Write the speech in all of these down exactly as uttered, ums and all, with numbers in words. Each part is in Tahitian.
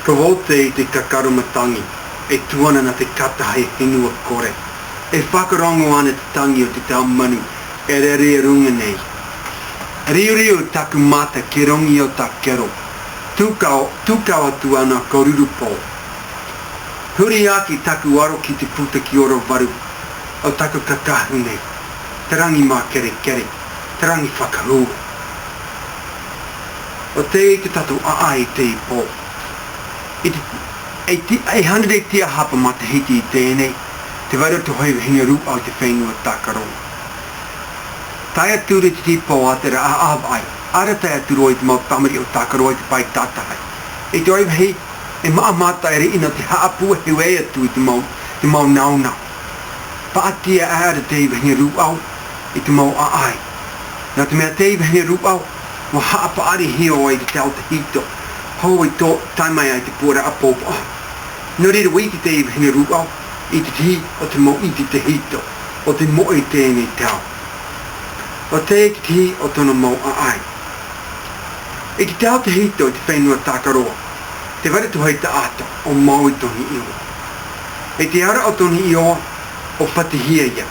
Ka vote i te kakaro matangi, e tū ana nā te kātahi fenua kore. E whakarongo ana te tangi o te tau manu, e rere i runga nei. Riuriu taku mata ke rongi o tā kero. Tūkau, tūkau atu ana ka ruru pō. Huri ake taku aro ki te puta ki ora varu. O taku kakahu nei. Te rangi mā kerekere, te rangi whakahū. O te i te tato ʻaʻai i te pō. I te, e ti, e hānere tia hapa matahiti i tēnei, te vaira te hoʻi vahine rūʻau i te fenua Takaroa. Tae atu ra te pō a te rā ʻāvaʻe, ara tae atu roa i te mau tamariʻi o Takaroa i te pae tātahi. I te ʻoivahi, e maʻamata e riʻi nō te haʻapū e hiu atu i te mau, te mau naonao. Paʻatia aʻera te vahine rūʻau i te mau ʻaʻai. Nā te mea te vahine rūʻau, ua haʻapaʻarihia ʻoe i te tau tahito, hou i tō, tae mai ai te pūraʻa pōpaʻa. Nō reira ua ʻite te vahine rūʻau, i te tihi o te mau ʻiti tahito, o te moʻe i tēnei tau. O te tihi o tōna mau ʻaʻai. I te tau tahito i te fenua Takaroa, te vaira te hoʻi taʻata o Māui Tony Ioa. I te ara o Tony Ioa, ua fatihia ia.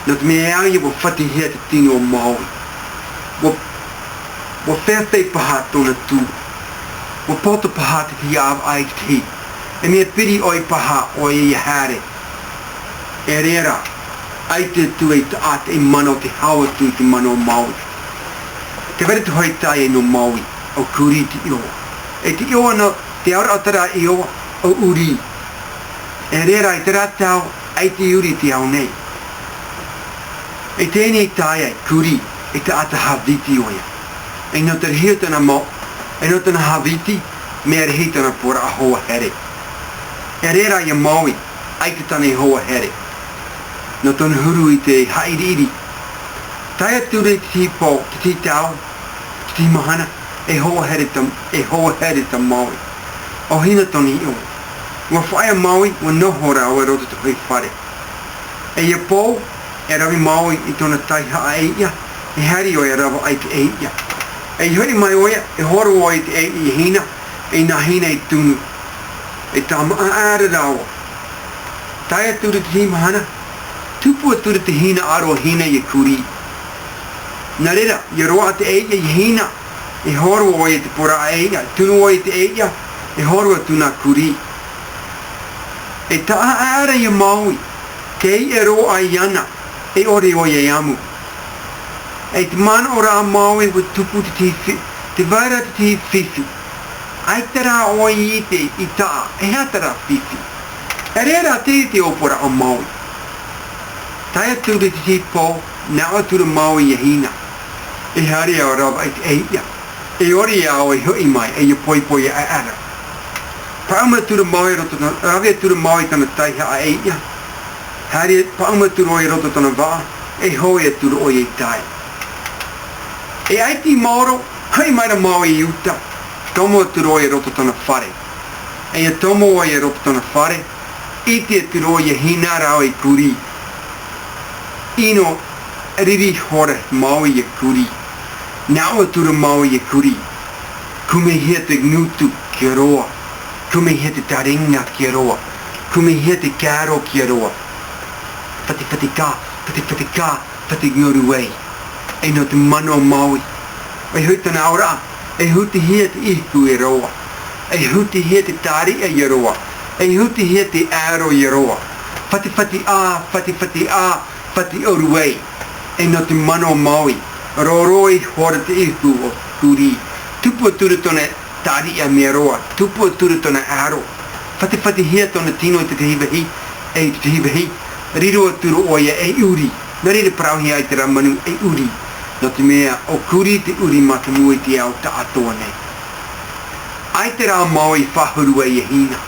Nō te mea e au ia ua fatihia te tino o Māui. Ua, ua fēfē paha tōna tū. Ua poto paha te tihi ʻāvaʻe i te tihi. E mea piri ʻoe paha ʻoe ia haere. E reira, ʻaita atu e taʻata e mana o te hau atu i te mana o Māui. Te vaira te hoʻi taeaʻe nō Māui, o Kurī te ʻioa. E te ʻioa nō, te aroha terā ʻioa, o Uri. E reira, i terā tau, ʻaita i Uri i te ao nei. I tēnei taeaʻe, Kurī, e taʻata Hāviti ʻoia. E nō te rahi o tōna mau, e nō tōna Hāviti, mea rahi tōna pūraʻa hoa here. E reira ia Māui, ʻaita tāna e hoa here. Nō tōna huru i te haʻiriʻiri. Tae atu ra te tihi pō, te tihi tau, te tihi mahana, e hoa here tā, e hoa here tā Māui. ʻO Hina Tony Ioa. Ua faʻaea Māui, ua noho rāua i roto i te hoʻi fare. E ia pō, e rave Māui i tōna taihaʻa ʻeiʻa, e haere ʻoia e rave i te ʻeiʻa. E hoʻi mai ʻoia, e horo ʻoia i te ʻeiʻa ia Hina, e nā Hina i tunu. E tāmāʻa aʻera rāua. Tae atu ra te tihi mahana, tupu atu ra te hinaʻaro a Hina ia Kurī. Nā reira, ia roaʻa te ʻeiʻa ia Hina, e horo ʻoia i te pūraʻa ʻeiʻa, tunu ʻoia i te ʻeiʻa, e horo atu nā Kurī. E taʻa aʻera ia Māui, tē ʻite roa iāna, e ʻore ʻoia e amu. E te manaʻo rā Māui ua tupu te tihi fi-, te vaira te tihi fifi. ʻAita rā ʻoe i ʻite i taʻa, e aha terā fifi. E reira te, te ʻōpuaraʻa a Māui. Tae atu ra te tihi pō, nā ʻō atu ra Māui ia Hina. E haere au e rave i te ʻeiʻa. E ʻore au e hoʻi mai, e ia poipoi aʻera. Paʻuma atu ra Māui i roto, rave atu ra Māui i tōna taihaʻa ʻeiʻa. Haere, paʻuma atu ra ʻoia i roto i tōna vaʻa, e hoe atu ra ʻoia i tae. E ʻaita i maoro, hoʻi mai ra Māui i uta, tomo atu ra ʻoia i roto i tōna fare. E ia tomo ʻoia i roto i tōna fare, ʻite atu ra ʻoia Hina rāua e Kurī. ʻIno, riri hora Māui ia Kurī. Nā ʻō atu ra Māui ia Kurī. Kumehia te ngutu kia roa. Kumehia te taringa kia roa. Kumehia te karo kia roa. Fatifatikā, fatifatikā, fatingoruai. E nō te mana o Māui. E hoʻi tōna aroha, e hutihia te ihu ia roa. E hutihia te tāriʻa ia roa. E hutihia te aro ia roa. Fatifatiʻā, fatifatiʻā, fatiʻoruai. E nō te mana o Māui. Roro ihora te ihu o Kurī. Tupu atu ra tōna tāriʻa mea roa, tupu atu ra tōna aro. Fatifatihia tōna tino i te tahi vahi, e i te tahi vahi, riro atu ra ʻoia e ʻuri. Nā reira parauhia ai terā manu e ʻuri. Nō te mea, ʻo Kurī te ʻuri mātāmua i te ao taʻatoʻa nei. ʻAita rā Māui i faʻahuru ai ia Hina.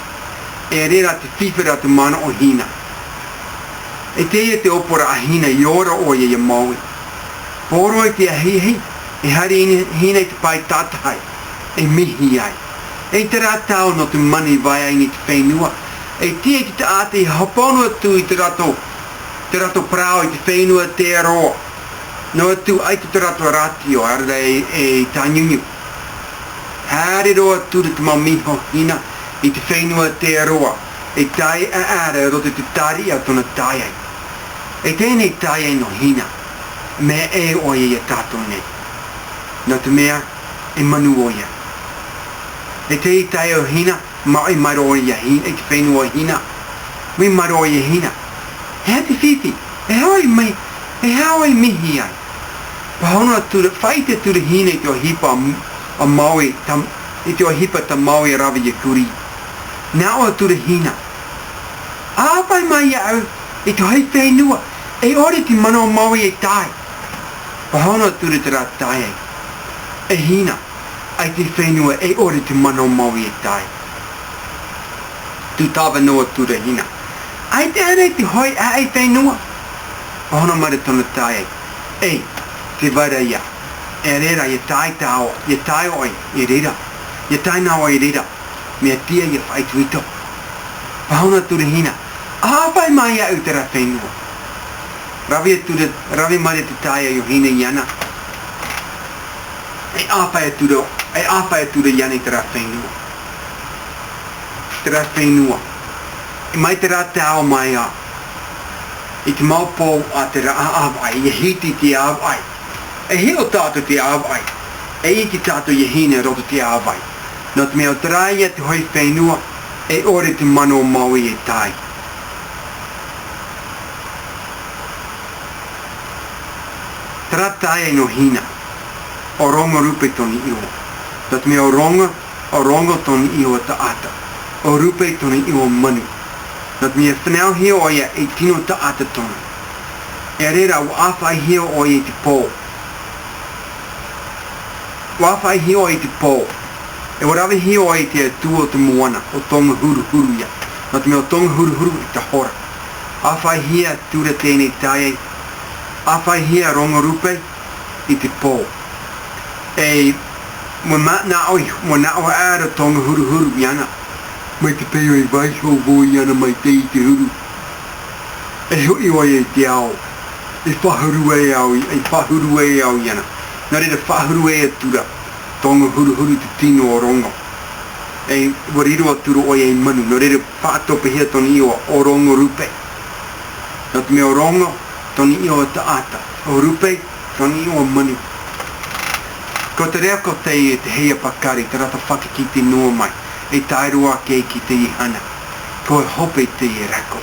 E reira te fifi ra te manaʻo o Hina. E teie te ʻōpuaraʻa a Hina i ora ʻoia ia Māui. Pōroa i te ahiahi, e haere Hina i te pae tātahi, e mihi ai. E terā tau nō te manu i vai ai nei te fenua, e tiʻa i te taʻata i hāpono atu i te rātou, te rātou parau i te fenua Aotearoa. Noa atu ʻaita te rātou rātio, ʻaore rā e, e tāniuniu. Haere roa atu ra te mau mihi o Hina, i te fenua Aotearoa, e tae ā ʻāra i roto i te tariʻa o tōna taeaʻe. E teie nei taeaʻe nō Hina, mea ʻē ʻoia ia tātou nei. Nō te mea, e manu ʻoia. E teie taeaʻe o Hina, māʻohi mai roa ʻoia ia Hina, i te fenua Hina. Māʻohi mai roa ʻoia ia Hina. E aha te fifi, e aha ʻoe i mihi, e aha ʻoe i mihi ai? Pāhono atura, faʻaʻite atura Hina i te ʻohipa a, a Maui, tam-, i te ʻohipa tā Maui e rave ia Kurī. Nā ʻō atura Hina. ʻĀfaʻi mai iāʻu i te hōʻē fenua, e ʻore te mana o Maui e tae. Pāhono atura terā taeaʻe. E Hina, ʻaita e fenua, e ʻore te mana o Maui e tae. Tūtava noa atura Hina. ʻAita ānei te hōʻē ʻāʻai fenua? Pāhono mai ra tōna taeaʻe. Ei, tē vai ra ia. E reira, ia tae tāua, ia tae ʻoe i reira. Ia tae nā ʻoe i reira. Mea tiʻa ia faʻaitoito. Pāhono atura Hina. ʻĀfaʻi mai iāʻu terā fenua. Rave atura, rave mai ra te taeaʻe o Hina iāna. E ʻāfaʻi atura, e ʻāfaʻi atura iāna i terā fenua. Terā fenua. E mai terā tau mai ā. I te mau pō a terā ʻāvaʻe, ia hiti te ʻāvaʻe. E hiʻo tātou te ʻāvaʻe. E ʻite tātou ia Hina i roto te ʻāvaʻe. Nō te mea ʻo terā ia te hōʻē fenua, e ʻore te mana o Maui e tae. Terā taeaʻe nō Hina, ʻo Rongorupe tōna iʻoa. Nō te mea ʻo Rongo, ʻo Rongo tōna iʻoa taʻata. ʻO Rupe tōna iʻoa manu. Nō te mea fānauhia ʻoia ei tino taʻata tōna. E reira, ʻua ʻāfaʻihia ʻoia i te pō. ʻUa ʻāfaʻihia ʻoia i te pō. E ʻua ravehia ʻoia i te atua o te moana, ʻo Tongahuruhuru ia. Nō te mea ʻo Tongahuruhuru e tahora. ʻĀfaʻihia atura teie nei taeaʻe. ʻĀfaʻihia Rongorupe i te pō. E, ʻua manaʻo i, ʻua manaʻo ʻāra Tongahuruhuru iāna. Mai te peu e vaiiho vau iāna mai te, i te huru. E hoʻi ʻoia i te ao. E faʻahuru ai au, e faʻahuru ai au iāna. Nō reira faʻahuru ai atura Tongahuruhuru i te tino o Rongo. E ʻua riro atura ʻoia ei manu. Nō reira faʻatopehia tōna iʻoa ʻo Rongorupe. Nō te mea ʻo Rongo tōna iʻoa taʻata. ʻO Rupe tōna iʻoa manu. Ko te reo ko teie te heiʻa pakari, te rata fakakite noa mai, e tae roa ake ki teie hana. Ko e hope teie rako.